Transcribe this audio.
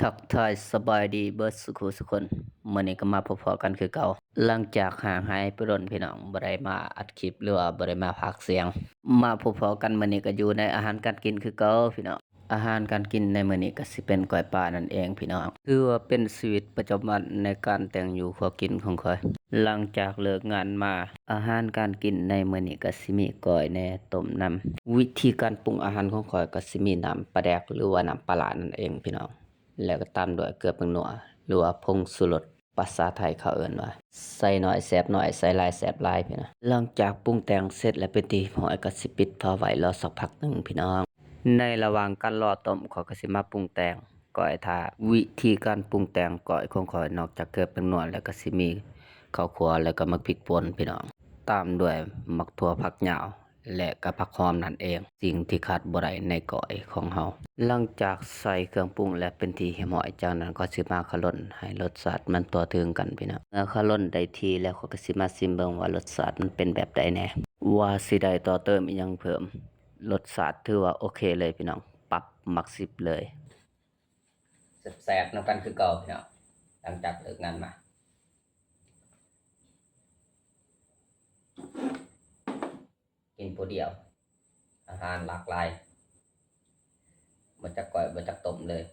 ທັກທາຍສະບາຍດີເບິດສູ່ຄູ່ສູ່ຄົນ. ມື້ນີ້ກໍມາພົບພໍ້ກັນຄືເກົ່າ ຫຼັງຈາກຫ່າງຫາຍໄປດົນພີ່ນ້ອງ ບໍ່ໄດ້ມາອັດຄລິບ ຫຼືວ່າບໍ່ໄດ້ມາພາກສຽງ. ມາພົບພໍ້ກັນມື້ນີ້ກໍຢູ່ໃນອາຫານການກິນຄືເກົ່າພີ່ນ້ອງ. ອາຫານການກິນໃນມື້ນີ້ກໍຊິເປັນກ້ອຍປານັ້ນເອງພີ່ນ້ອງ. ຖືວ່າເປັນຊີວິດປະຈຳວັນໃນການແຕ່ງຢູ່ຄົວກິນຂອງຂ້ອຍ. ຫຼັງຈາກເລີກງານມາ ອາຫານການກິນໃນມື້ນີ້ກໍຊິມີກ້ອຍແດ່ ຕົ້ມນຳ. ວິທີການປຸງອາຫານຂອງຂ້ອຍກໍຊິມີນ້ຳປາແດກ ຫຼືວ່ານ້ຳປາຫຼ້ານັ້ນເອງພີ່ນ້ອງ. ແລ້ວກໍຕາມດ້ວຍເກືອແປ້ງນົວ ຫຼືວ່າຜົງຊູລົດ ພາສາໄທເຂົາເອີ້ນວ່າ ໃສ່ໜ້ອຍແຊບໜ້ອຍ ໃສ່ຫຼາຍແຊບຫຼາຍພີ່ນ້ອງ. ຫຼັງຈາກປຸງແຕ່ງເສັດແລ້ວເປັນທີ່ຮຽບຮ້ອຍ ກໍຊິປິດຝາໄວ້ ລໍສັກພັກໜຶ່ງພີ່ນ້ອງ. ໃນລະຫວ່າງການລໍຕົ້ມ ຂ້ອຍກໍຊິມາປຸງແຕ່ງກ້ອຍຖ້າ. ວິທີການປຸງແຕ່ງກ້ອຍຂອງຂ້ອຍ ນອກຈາກເກືອແປ້ງນົວແລ້ວ ກໍຊິມີເຂົ້າຂົ້ວ ແລ້ວກໍໝາກພິກປົ່ນພີ່ນ້ອງ ຕາມດ້ວຍໝາກຖົ່ວ ຜັກຍາວ ແລະກະຜັກຫອມນັ້ນເອງ ສິ່ງທີ່ຂາດບໍ່ໄດ້ໃນກ້ອຍຂອງເຮົາ. ຫຼັງຈາກໃສ່ເຄື່ອງປຸງແລ້ວເປັນທີ່ຮຽບຮ້ອຍ ຈາກນັ້ນກໍຊິມາຄະລົນໃຫ້ລົດຊາດມັນທົ່ວເຖິງກັນພີ່ນ້ອງ. ເມື່ອຄະລົນໄດ້ທີ່ແລ້ວ ຂ້ອຍກໍຊິມາຊິມເບິ່ງວ່າລົດຊາດມັນເປັນແບບໃດແດ່ ວ່າຊິໄດ້ຕໍ່ເຕີມອີ່ຫຍັງເພີ່ມ. ລົດຊາດຖືວ່າໂອເຄເລີຍພີ່ນ້ອງ ປັບ ມັກສິບເລີຍ. ແຊບໆນຳກັນຄືເກົ່າພີ່ນ້ອງ ຫຼັງຈາກເລີກງານມາ ກິນຜູ້ດຽວ ອາຫານຫຼາກຫຼາຍ ບໍ່ຈັກກ້ອຍບໍ່ຈັກຕົ້ມເລີຍ.